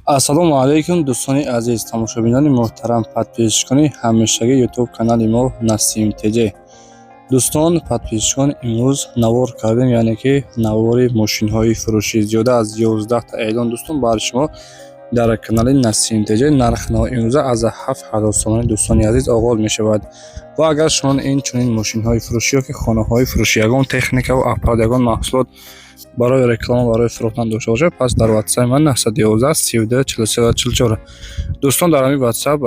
Ассалому алайкум, дӯстони азиз, тамошобинони муҳтарам, подписчикони ҳамешагии ютуб канали мо Насим ТЖ. Дӯстон, подписчикон, имрӯз навор кардем, яъне ки навори мошинҳои фурӯшӣ, зиёда аз 11 та эълон, дӯстон, барои шумо дар канали Насим ТЖ. Нархи имрӯза аз 7000 сомонӣ, дӯстони азиз, оғоз мешавад. Ва агар шумо ин чунин мошинҳои фурӯшӣ ё ки хонаҳои фурӯшӣ, ягон техникаву аппарат, ягон маҳсулот барои реклама, барои фурӯхтан дошта бошед, пас дар ватсапи ман 911 32 43 44, дӯстон, дар ҳамин ватсап,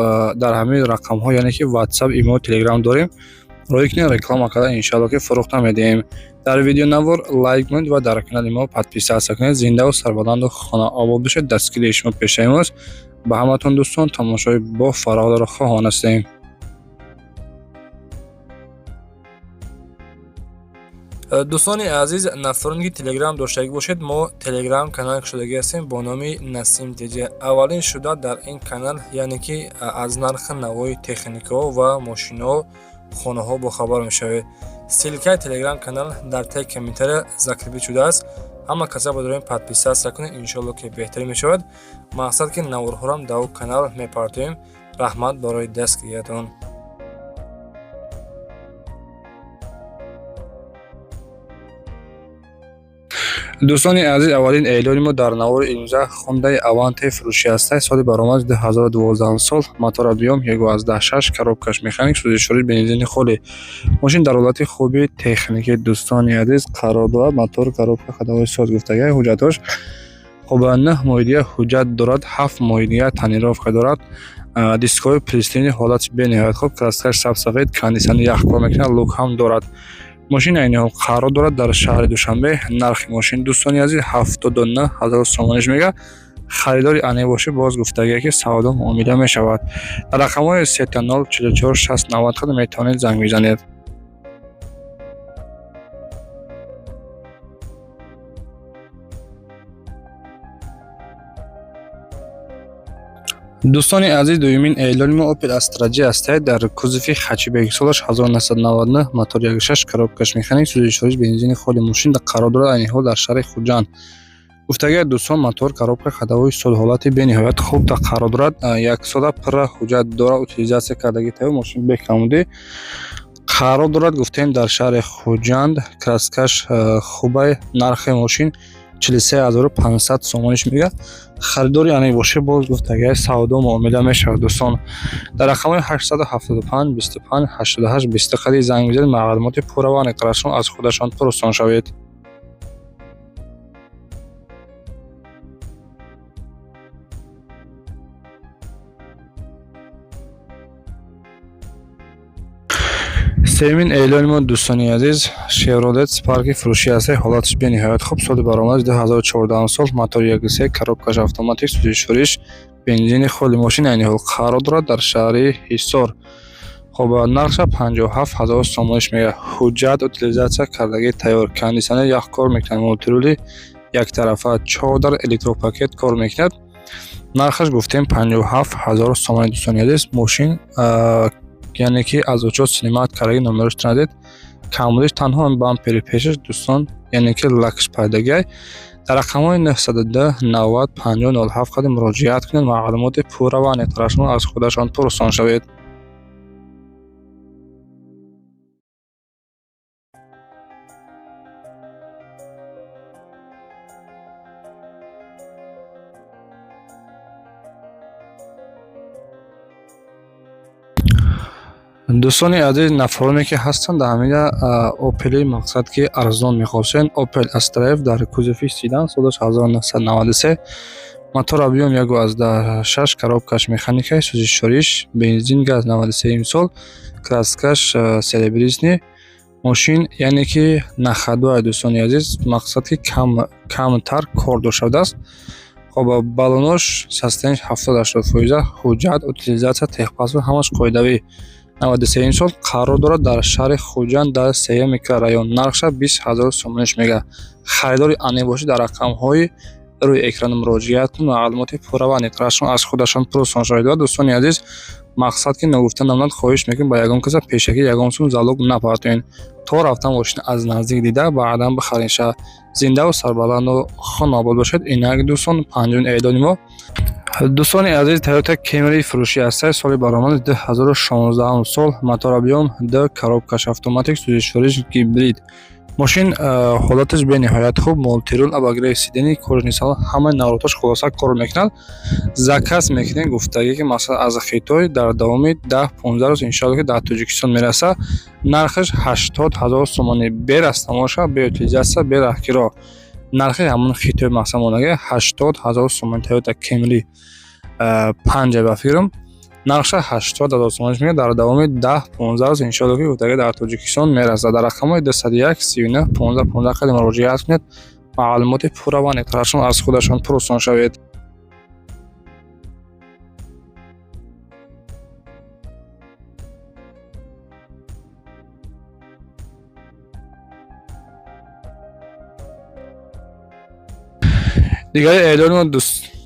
дар ҳамин рақамҳо, яъне ки ватсап, имо, телеграм дорем, роӣ кунед, реклама карда, иншалло, ки фурӯхта медиҳем. Дар видеонавор лайк монед ва дар канали мо подписаться кунед. Зиндаву сарбаланду хонаобод бошед. Дастгирии шумо пешаи мост. Ба ҳаматон, дӯстон, тамошои бо фароғро хоҳон ҳастем. Дӯстони азиз, нафароне ки телеграм доштагӣ бошед, мо телеграм канал кушодагӣ ҳастем бо номи Насим ТЖ. Аввалин шуда дар ин канал, яъне ки аз нархи навои техникаҳо ва мошинҳо, хонаҳо бохабар мешавед. Ссылкаи телеграм канал дар таи комментария закрепить шудааст. Ҳама каса ба подписаться кунед, иншоалло, ки беҳтарин мешавад. Мақсад ки наворҳорам дар он канал мепартоем. Раҳмат барои дастгириятон. Дӯстони азиз, аввалин эълони мо дар навори имрӯза Хундаи Аванте фурӯшӣ ҳаста. Соли баромад 2012 сол, мотор объём 1,6, коробкаш механик, сӯзишворӣ бензини холӣ. Мошин дар ҳолати хуби техникӣ, дӯстони азиз, қарор дорад. Мотор, коробка, ходовой соз гуфтагиа. Ҳуҷҷатош хуб, 9 моҳи дига ҳуҷҷат дорад, 7 моҳи дига тонировка дорад. Дискҳои пристини, ҳолати бениҳоят хуб, краскаш сабсафед, кондитсионер ях кор мекунад, люк ҳам дорад. Мошин айни ҳол қарор дорад дар шаҳри Душанбе. Нархи мошин, дӯстони азиз, 79 000 сомониш мега. Харидори ане бошед, боз гуфтагие, ки савдо муомила мешавад. Дар рақамҳои 000 44 60 90 метавонед занг бизанед. Дӯстони азиз, дуюмин эълони мо Опел Астра Ҷ ҳастад дар кузови хэтчбек, солаш 1999, мотор 1,6, коробкаш механик, сӯзишвориш бензини холи. Мошин қарор дорад айни ҳол дар шаҳри Хуҷанд. Гуфтагиа, дӯстон, мотор, коробка, ходовой соз, ҳолати бениҳоят хуб қарор дорад. Яксола пурра ҳуҷҷат дорад, утилизация кардагӣ тайёр. Мошин бекамудӣ қарор дорад, гуфтем, дар шаҳри Хуҷанд. Краскаш хубай. Нархи мошин 43 500 сомониш мега. Харидори ане боше, боз гуфтагиа, савдо муомила мешавад. Дӯстон, дар рақамҳои 875 25 88 20 қади занг бизанед, маълумоти пурра ва аниқтарашон аз худашон пурсон шавед. Сеюмин эълони мо, дӯстони азиз, Шевролет Спарки фурӯшӣ ҳаста. Ҳолаташ бениҳоят хуб, соли баромадаш 2014 сол, мотор 1,3, коробкаш автоматик, сӯзишвориш бензини холи. Мошин айни ҳол қарор дорад дар шаҳри Ҳисор. Хоб, нархша 57 000 сомониш мега. Ҳуҷҷат, утилизация кардагӣ тайёр, кондитсионер ях кор мекунад, мультирули яктарафа, чодар, электропакет кор мекунад. Нархаш гуфтем 57 000 сомони. Дӯстони азиз, мошин, яъне ки аз учёт снимать кардаги, номерош транзит. Камбудиш танҳо бампери пешаш, дӯстон, яъне ки лакш пайдагиай. Дар рақамҳои 902 90 50 07 қади муроҷиат кунед, маълумоти пурра ва аниқтарашон аз худашон пурсон шавед. Дӯстони азиз, нафароне ки ҳастанд дар ҳамина Опели, мақсад ки арзон мехостед, Опел Астра Ф дар кузови седан, солаш 1993, мотор объём 1,6, коробкаш механика, сӯзишвориш бензин газ, 93 сол, краскаш серебристый. Мошин, яъне ки на ходу ай, дӯстони азиз, мақсад ки камтар кор доштааст. Хоб, баллонош состояниш 70-80 фоиза, ҳуҷҷат, утилизация, техпаспорт ҳамаш қоидавӣ. 93 сол, қарор дорад дар шаҳри Хуҷанд, дар сеюм микрорайон. Нархша 20 000 сомониш мега. Харидори ане бошед, дар рақамҳои рӯи экран муроҷиат кунед, маълумоти пурра ва аниқтарашон аз худашон пурсон шавед. Ва, дӯстони азиз, мақсад ки ногуфта намонад, хоҳиш мекунем, ба ягон каса пешакӣ ягон сум залог напартоед. То рафтан мошина аз наздик дида, баъдан бихаред. Зиндаву сарбаланду хонаобод бошед. Инак, дӯстон, панҷумин эълони мо. Дӯстони азиз, Toyota Camry фурӯшӣ ҳастад. Соли баромади 2016 сол, мотор объём д, коробкаш автоматик, сӯзишвориш гибрид. Мошин ҳолаташ бениҳоят хуб, мультируль, обогрев сидений, кожаный салон, ҳамаи навороташ хулоса кор мекунад. Заказ мекунем, гуфтагӣ ки масалан аз Хитой дар давоми 10-15 рӯз иншоалло ки дар Тоҷикистон мерасад. Нархаш 80 000 сомонӣ, бе растаможка, бе утилизация, бе раҳкиро. Нархи ҳамон Хитой мақсад мондагӣ 80 000 сомонӣ. Toyota Camry панҷа ба фикрам, нархша 80 000 сомонӣ мегӯяд. Дар давоми 10-15 рӯз иншоалло ки гуфтагӣ дар Тоҷикистон мерасад. Дар рақамҳои 201 39 15 15 қадим муроҷиат кунед, маълумоти пурра ва аниқтарашон аз худашон пурсон шавед. Дигари эълони мо, дӯст.